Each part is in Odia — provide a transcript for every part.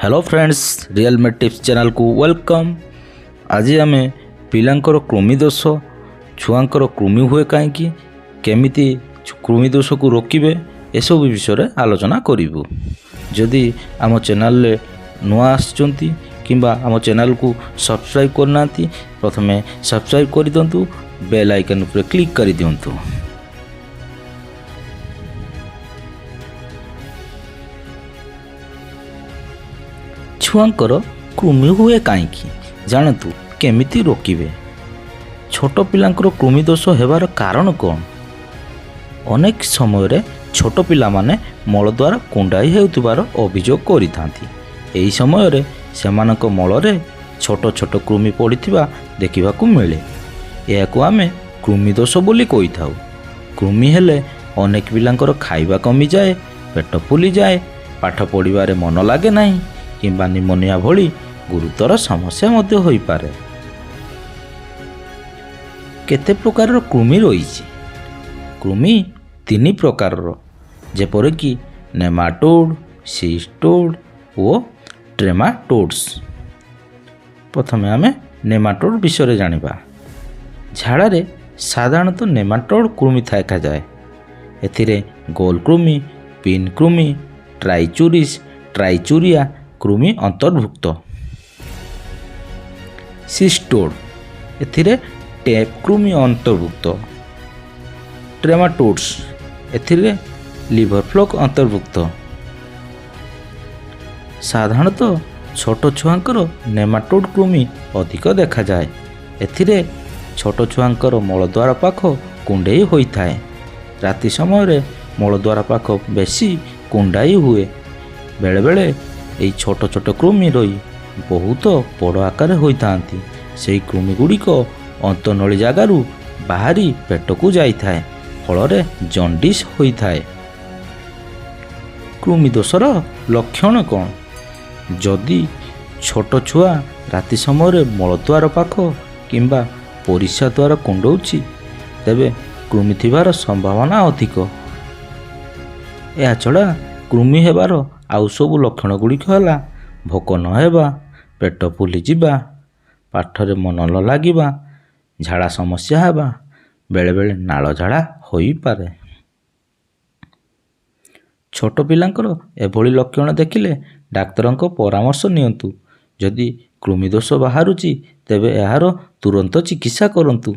Hello friends, real made tips ଚ୍ୟାନେଲ୍କୁ welcome. ଆଜି ଆମେ ପିଲାଙ୍କର କୃମି ଦୋଷ, ଛୁଆଙ୍କର କୃମି ହୁଏ କାହିଁକି, କେମିତି କୃମି ଦୋଷକୁ ରୋକିବେ, ଏସବୁ ବିଷୟରେ ଆଲୋଚନା କରିବୁ। ଯଦି ଆମ ଚ୍ୟାନେଲ୍ରେ ନୂଆ ଆସିଛନ୍ତି କିମ୍ବା ଆମ ଚ୍ୟାନେଲ୍କୁ ସବସ୍କ୍ରାଇବ୍ କରିନାହାନ୍ତି, ପ୍ରଥମେ ସବସ୍କ୍ରାଇବ୍ କରିଦିଅନ୍ତୁ, ବେଲ୍ ଆଇକନ୍ ଉପରେ କ୍ଲିକ୍ କରିଦିଅନ୍ତୁ। ଛୁଆଙ୍କର କୃମି ହୁଏ କାହିଁକି, ଜାଣନ୍ତୁ କେମିତି ରୋକିବେ। ଛୋଟ ପିଲାଙ୍କର କୃମି ଦୋଷ ହେବାର କାରଣ କ'ଣ? ଅନେକ ସମୟରେ ଛୋଟ ପିଲାମାନେ ମଳଦ୍ୱାର କୁଣ୍ଡାଇ ହେଉଥିବାର ଅଭିଯୋଗ କରିଥାନ୍ତି। ଏହି ସମୟରେ ସେମାନଙ୍କ ମଳରେ ଛୋଟ ଛୋଟ କୃମି ପଡ଼ିଥିବା ଦେଖିବାକୁ ମିଳେ। ଏହାକୁ ଆମେ କୃମି ଦୋଷ ବୋଲି କହିଥାଉ। କୃମି ହେଲେ ଅନେକ ପିଲାଙ୍କର ଖାଇବା କମିଯାଏ, ପେଟ ଫୁଲିଯାଏ, ପାଠ ପଢ଼ିବାରେ ମନ ଲାଗେ ନାହିଁ କିମ୍ବା ନିମୋନିଆ ଭଳି ଗୁରୁତର ସମସ୍ୟା ମଧ୍ୟ ହୋଇପାରେ। କେତେ ପ୍ରକାରର କୃମି ରହିଛି? କୃମି ତିନି ପ୍ରକାରର, ଯେପରିକି ନେମାଟୋଡ୍, ସିଷ୍ଟୋଡ୍ ଓ ଟ୍ରେମାଟୋଡ୍ସ। ପ୍ରଥମେ ଆମେ ନେମାଟୋଡ୍ ବିଷୟରେ ଜାଣିବା। ଝାଡ଼ାରେ ସାଧାରଣତଃ ନେମାଟୋଡ୍ କୃମି ଦେଖାଯାଏ। ଏଥିରେ ଗୋଲ କୃମି, ପିନ୍ କୃମି, ଟ୍ରାଇଚୁରିସ୍ ଟ୍ରାଇଚୁରିଆ କୃମି ଅନ୍ତର୍ଭୁକ୍ତ। ସିଷ୍ଟୋଡ୍, ଏଥିରେ ଟେପ୍ କୃମି ଅନ୍ତର୍ଭୁକ୍ତ। ଟ୍ରେମାଟୋଡ୍ସ, ଏଥିରେ ଲିଭର ଫ୍ଲୁକ୍ ଅନ୍ତର୍ଭୁକ୍ତ। ସାଧାରଣତଃ ଛୋଟ ଛୁଆଙ୍କର ନେମାଟୋଡ୍ କୃମି ଅଧିକ ଦେଖାଯାଏ। ଏଥିରେ ଛୋଟ ଛୁଆଙ୍କର ମଳଦ୍ୱାର ପାଖ କୁଣ୍ଡେଇ ହୋଇଥାଏ। ରାତି ସମୟରେ ମଳଦ୍ୱାର ପାଖ ବେଶୀ କୁଣ୍ଡାଇ ହୁଏ। ବେଳେବେଳେ ଏହି ଛୋଟ ଛୋଟ କୃମି ରହି ବହୁତ ବଡ଼ ଆକାରରେ ହୋଇଥାନ୍ତି। ସେହି କୃମି ଗୁଡ଼ିକ ଅନ୍ତନଳୀ ଜାଗାରୁ ବାହାରି ପେଟକୁ ଯାଇଥାଏ, ଫଳରେ ଜଣ୍ଡିସ୍ ହୋଇଥାଏ। କୃମି ଦୋଷର ଲକ୍ଷଣ କ'ଣ? ଯଦି ଛୋଟ ଛୁଆ ରାତି ସମୟରେ ମଳଦ୍ୱାର ପାଖ କିମ୍ବା ପରିସ୍ରା ଦ୍ୱାର କୁଣ୍ଡଉଛି, ତେବେ କୃମି ଥିବାର ସମ୍ଭାବନା ଅଧିକ। ଏହାଛଡ଼ା କୃମି ହେବାର ଆଉ ସବୁ ଲକ୍ଷଣ ଗୁଡ଼ିକ ହେଲା ଭୋକ ନ ହେବା, ପେଟ ଫୁଲିଯିବା, ପାଠରେ ମନ ନ ଲାଗିବା, ଝାଡ଼ା ସମସ୍ୟା ହେବା, ବେଳେବେଳେ ନାଳ ଝାଡ଼ା ହୋଇପାରେ। ଛୋଟ ପିଲାଙ୍କର ଏଭଳି ଲକ୍ଷଣ ଦେଖିଲେ ଡାକ୍ତରଙ୍କ ପରାମର୍ଶ ନିଅନ୍ତୁ। ଯଦି କୃମି ଦୋଷ ବାହାରୁଛି, ତେବେ ଏହାର ତୁରନ୍ତ ଚିକିତ୍ସା କରନ୍ତୁ।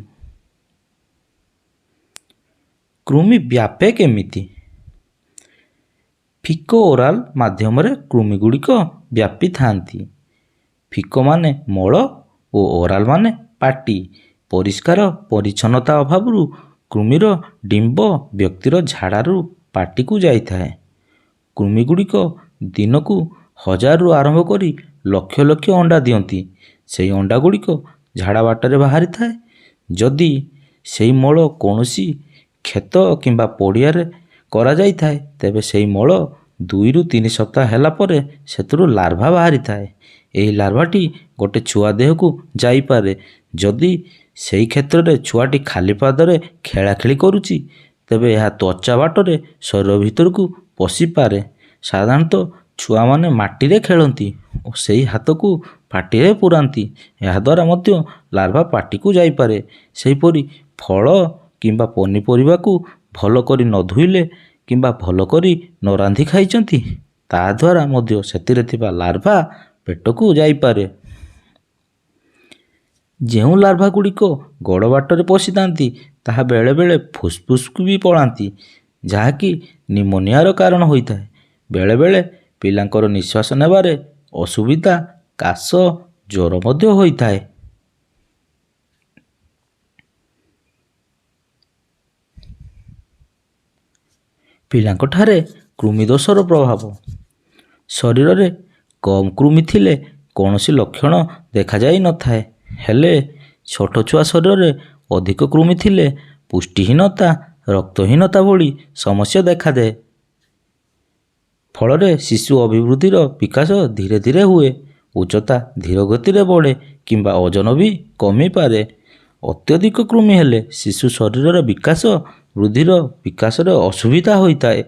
କୃମି ବ୍ୟାପେ କେମିତି? ଫିକୋ ଓରାଲ ମାଧ୍ୟମରେ କୃମି ଗୁଡ଼ିକ ବ୍ୟାପିଥାନ୍ତି। ଫିକୋ ମାନେ ମଳ ଓ ଓରାଲ ମାନେ ପାଟି। ପରିଷ୍କାର ପରିଚ୍ଛନ୍ନତା ଅଭାବରୁ କୃମିର ଡିମ୍ବ ବ୍ୟକ୍ତିର ଝାଡ଼ାରୁ ପାଟିକୁ ଯାଇଥାଏ। କୃମି ଗୁଡ଼ିକ ଦିନକୁ ହଜାରରୁ ଆରମ୍ଭ କରି ଲକ୍ଷ ଲକ୍ଷ ଅଣ୍ଡା ଦିଅନ୍ତି। ସେହି ଅଣ୍ଡା ଗୁଡ଼ିକ ଝାଡ଼ା ବାଟରେ ବାହାରିଥାଏ। ଯଦି ସେହି ମଳ କୌଣସି କ୍ଷେତ କିମ୍ବା ପଡ଼ିଆରେ କରାଯାଇଥାଏ, ତେବେ ସେହି ମଳ 2ରୁ 3 ସପ୍ତାହ ହେଲା ପରେ ସେଥିରୁ ଲାର୍ଭା ବାହାରିଥାଏ। ଏହି ଲାର୍ଭାଟି ଗୋଟେ ଛୁଆ ଦେହକୁ ଯାଇପାରେ। ଯଦି ସେହି କ୍ଷେତ୍ରରେ ଛୁଆଟି ଖାଲି ପାଦରେ ଖେଳାଖେଳି କରୁଛି, ତେବେ ଏହା ତ୍ୱଚା ବାଟରେ ଶରୀର ଭିତରକୁ ପଶିପାରେ। ସାଧାରଣତଃ ଛୁଆମାନେ ମାଟିରେ ଖେଳନ୍ତି ଓ ସେହି ହାତକୁ ପାଟିରେ ପୁରାନ୍ତି। ଏହାଦ୍ୱାରା ମଧ୍ୟ ଲାର୍ଭା ପାଟିକୁ ଯାଇପାରେ। ସେହିପରି ଫଳ କିମ୍ବା ପନିପରିବାକୁ ଭଲ କରି ନ ଧୋଇଲେ କିମ୍ବା ଭଲ କରି ନ ରାନ୍ଧି ଖାଇଛନ୍ତି, ତାଦ୍ୱାରା ମଧ୍ୟ ସେଥିରେ ଥିବା ଲାର୍ଭା ପେଟକୁ ଯାଇପାରେ। ଯେଉଁ ଲାର୍ଭା ଗୁଡ଼ିକ ଗୋଡ଼ ବାଟରେ ପଶିଥାନ୍ତି, ତାହା ବେଳେବେଳେ ଫୁସ୍ଫୁସ୍କୁ ବି ପଳାନ୍ତି, ଯାହାକି ନିମୋନିଆର କାରଣ ହୋଇଥାଏ। ବେଳେବେଳେ ପିଲାଙ୍କର ନିଶ୍ୱାସ ନେବାରେ ଅସୁବିଧା, କାଶ, ଜ୍ୱର ମଧ୍ୟ ହୋଇଥାଏ। ପିଲାଙ୍କଠାରେ କୃମି ଦୋଷର ପ୍ରଭାବ। ଶରୀରରେ କମ୍ କୃମି ଥିଲେ କୌଣସି ଲକ୍ଷଣ ଦେଖାଯାଇ ନଥାଏ। ହେଲେ ଛୋଟ ଛୁଆ ଶରୀରରେ ଅଧିକ କୃମି ଥିଲେ ପୁଷ୍ଟିହୀନତା, ରକ୍ତହୀନତା ଭଳି ସମସ୍ୟା ଦେଖାଯାଏ। ଫଳରେ ଶିଶୁ ଅଭିବୃଦ୍ଧିର ବିକାଶ ଧୀରେ ଧୀରେ ହୁଏ, ଉଚ୍ଚତା ଧୀର ଗତିରେ ବଢ଼େ କିମ୍ବା ଓଜନ ବି କମିପାରେ। ଅତ୍ୟଧିକ କୃମି ହେଲେ ଶିଶୁ ଶରୀରର ବିକାଶ, ବୃଦ୍ଧିର ବିକାଶରେ ଅସୁବିଧା ହୋଇଥାଏ।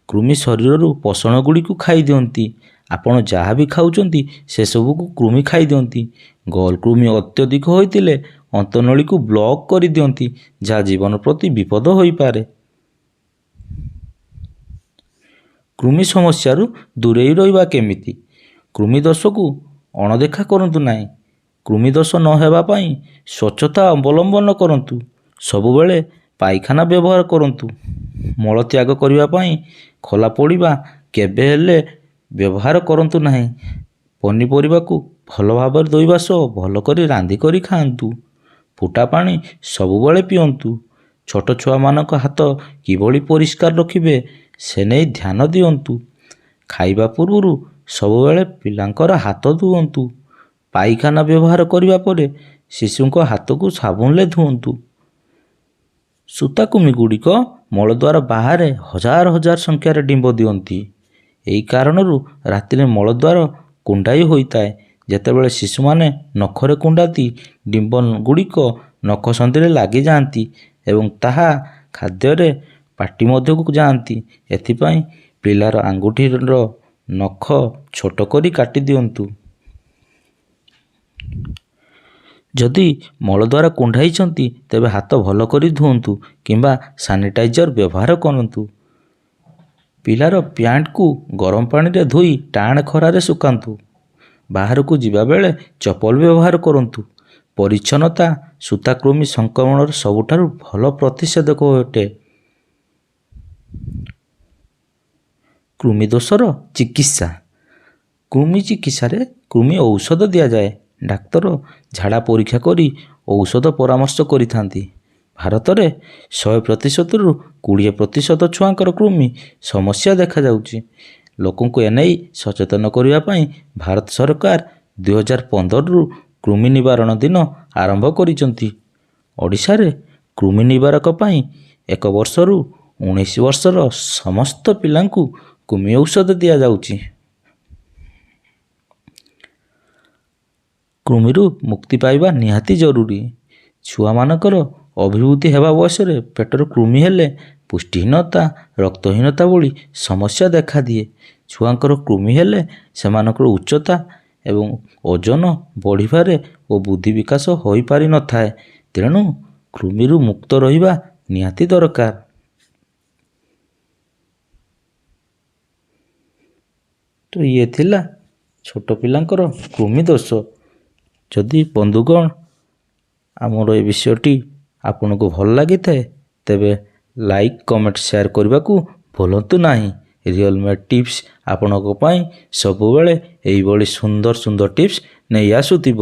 କୃମି ଶରୀରରୁ ପୋଷଣ ଗୁଡ଼ିକୁ ଖାଇଦିଅନ୍ତି। ଆପଣ ଯାହା ବି ଖାଉଛନ୍ତି ସେସବୁକୁ କୃମି ଖାଇଦିଅନ୍ତି। ଗଲ୍ କୃମି ଅତ୍ୟଧିକ ହୋଇଥିଲେ ଅନ୍ତନଳୀକୁ ବ୍ଲକ୍ କରିଦିଅନ୍ତି, ଯାହା ଜୀବନ ପ୍ରତି ବିପଦ ହୋଇପାରେ। କୃମି ସମସ୍ୟାରୁ ଦୂରେଇ ରହିବା କେମିତି? କୃମି ଦୋଷକୁ ଅଣଦେଖା କରନ୍ତୁ ନାହିଁ। କୃମି ଦୋଷ ନ ହେବା ପାଇଁ ସ୍ୱଚ୍ଛତା ଅବଲମ୍ବନ କରନ୍ତୁ। ସବୁବେଳେ ପାଇଖାନା ବ୍ୟବହାର କରନ୍ତୁ। ମଳତ୍ୟାଗ କରିବା ପାଇଁ ଖୋଲା ପଡ଼ିବା କେବେ ହେଲେ ବ୍ୟବହାର କରନ୍ତୁ ନାହିଁ। ପନିପରିବାକୁ ଭଲ ଭାବରେ ଧୋଇବା ସହ ଭଲ କରି ରାନ୍ଧି କରି ଖାଆନ୍ତୁ। ଫୁଟା ପାଣି ସବୁବେଳେ ପିଅନ୍ତୁ। ଛୋଟ ଛୁଆମାନଙ୍କ ହାତ କିଭଳି ପରିଷ୍କାର ରଖିବେ ସେ ନେଇ ଧ୍ୟାନ ଦିଅନ୍ତୁ। ଖାଇବା ପୂର୍ବରୁ ସବୁବେଳେ ପିଲାଙ୍କର ହାତ ଧୁଅନ୍ତୁ। ପାଇଖାନା ବ୍ୟବହାର କରିବା ପରେ ଶିଶୁଙ୍କ ହାତକୁ ସାବୁନରେ ଧୁଅନ୍ତୁ। ସୂତାକୃମି ଗୁଡ଼ିକ ମଳଦ୍ୱାର ବାହାରେ ହଜାର ହଜାର ସଂଖ୍ୟାରେ ଡିମ୍ବ ଦିଅନ୍ତି। ଏହି କାରଣରୁ ରାତିରେ ମଳଦ୍ୱାର କୁଣ୍ଡାଇ ହୋଇଥାଏ। ଯେତେବେଳେ ଶିଶୁମାନେ ନଖରେ କୁଣ୍ଡାନ୍ତି, ଡିମ୍ବ ଗୁଡ଼ିକ ନଖ ସନ୍ଧିରେ ଲାଗିଯାଆନ୍ତି ଏବଂ ତାହା ଖାଦ୍ୟରେ ପାଟି ମଧ୍ୟକୁ ଯାଆନ୍ତି। ଏଥିପାଇଁ ପିଲାର ଆଙ୍ଗୁଠିର ନଖ ଛୋଟ କରି କାଟି ଦିଅନ୍ତୁ। ଯଦି ମଳଦ୍ୱାର କୁଣ୍ଡାଇଛନ୍ତି, ତେବେ ହାତ ଭଲ କରି ଧୁଅନ୍ତୁ କିମ୍ବା ସାନିଟାଇଜର ବ୍ୟବହାର କରନ୍ତୁ। ପିଲାର ପ୍ୟାଣ୍ଟକୁ ଗରମ ପାଣିରେ ଧୋଇ ଟାଣ ଖରାରେ ଶୁଖାନ୍ତୁ। ବାହାରକୁ ଯିବାବେଳେ ଚପଲ ବ୍ୟବହାର କରନ୍ତୁ। ପରିଚ୍ଛନ୍ନତା ସୂତାକୃମି ସଂକ୍ରମଣର ସବୁଠାରୁ ଭଲ ପ୍ରତିଷେଧକ ଅଟେ। କୃମି ଦୋଷର ଚିକିତ୍ସା। କୃମି ଚିକିତ୍ସାରେ କୃମି ଔଷଧ ଦିଆଯାଏ। ଡାକ୍ତର ଝାଡ଼ା ପରୀକ୍ଷା କରି ଔଷଧ ପରାମର୍ଶ କରିଥାନ୍ତି। ଭାରତରେ 100 ପ୍ରତିଶତରୁ 20% ଛୁଆଙ୍କର କୃମି ସମସ୍ୟା ଦେଖାଯାଉଛି। ଲୋକଙ୍କୁ ଏନେଇ ସଚେତନ କରିବା ପାଇଁ ଭାରତ ସରକାର 2015ରୁ କୃମି ନିବାରଣ ଦିନ ଆରମ୍ଭ କରିଛନ୍ତି। ଓଡ଼ିଶାରେ କୃମି ନିବାରକ ପାଇଁ 1 ବର୍ଷରୁ 19 ବର୍ଷର ସମସ୍ତ ପିଲାଙ୍କୁ କୃମି ଔଷଧ ଦିଆଯାଉଛି। କୃମିରୁ ମୁକ୍ତି ପାଇବା ନିହାତି ଜରୁରୀ। ଛୁଆମାନଙ୍କର ଅଭିବୃଦ୍ଧି ହେବା ବୟସରେ ପେଟରେ କୃମି ହେଲେ ପୁଷ୍ଟିହୀନତା, ରକ୍ତହୀନତା ଭଳି ସମସ୍ୟା ଦେଖାଦିଏ। ଛୁଆଙ୍କର କୃମି ହେଲେ ସେମାନଙ୍କର ଉଚ୍ଚତା ଏବଂ ଓଜନ ବଢ଼ିବାରେ ଓ ବୁଦ୍ଧି ବିକାଶ ହୋଇପାରିନଥାଏ। ତେଣୁ କୃମିରୁ ମୁକ୍ତ ରହିବା ନିହାତି ଦରକାର। ତ ଇଏ ଥିଲା ଛୋଟ ପିଲାଙ୍କର କୃମି ଦୋଷ। ଯଦି ବନ୍ଧୁଗଣ, ଆମର ଏ ବିଷୟଟି ଆପଣଙ୍କୁ ଭଲ ଲାଗିଥାଏ, ତେବେ ଲାଇକ୍, କମେଣ୍ଟ, ସେୟାର କରିବାକୁ ଭୁଲନ୍ତୁ ନାହିଁ। ରିଅଲ୍ ମେଡ୍ ଟିପ୍ସ ଆପଣଙ୍କ ପାଇଁ ସବୁବେଳେ ଏଇଭଳି ସୁନ୍ଦର ସୁନ୍ଦର ଟିପ୍ସ ନେଇ ଆସୁଥିବ।